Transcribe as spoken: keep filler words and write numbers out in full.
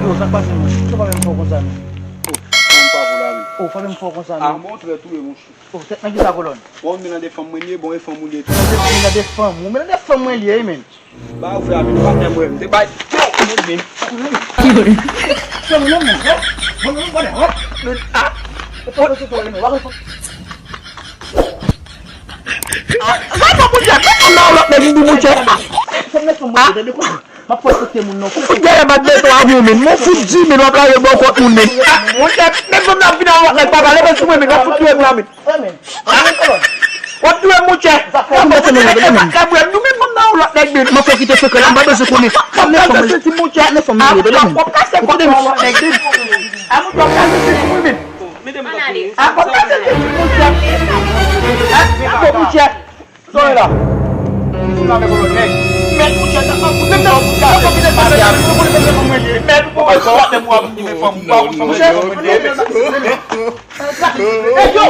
Yo, sa k pase, menm? Sa pa menm fò konsa, menm? Oh, fanm pa pou la, menm. Oh, pa menm fò konsa, menm. Ah, bon, trè tou, e, monchè. Oh, tèt nan ki sa, kolòn? Bon, men nan de fanm mwen ye, bon, e fanm ou ye tou. Nan de, nan de fanm ou, men nan de fanm mwen ye, menm. Ba ou fè a, menm, pa fè mwen, te bay. Yo, men, men. Yo, men, men, men. Bon, bon, bon, bon. Men, ah. Ah, sa fè monchè, mete m nan yon lòt nèg, m di monchè. Ah. M ap fè kote moun nan. Ou fout dèyè bat beton avè w, men. Mwen fout di, men w ap lage bò kont moun, men. Ah, monchè, men fanm nan ap vin avè w, nèg pa pale, men sou mwen, men w ap fout touye m la, men. W ap touye m, monchè. W ap fout touye m, men. Nou men fanm nan yon lòt nèg, men. M ap fè kite sekrè la, m pa bezwen konnen. Fanm nan senti, monchè. Fanm nan fanm nan, men. W ap kase kòt nan yon lòt nèg, men. Ah, monchè, w ap kase senti, men. Ann ale. Ah, fanm nan senti, monchè. Ah, monchè. Sa w la. Sou la, men, kolonèl. Mèt, monchè, sa pa pou nèg nan. Sa pa pou nèg nan. Mèt, ou pa wè sa w ap fè pou ap di men fanm ou pa pou fanm. Monchè, monchè. Ey, yo.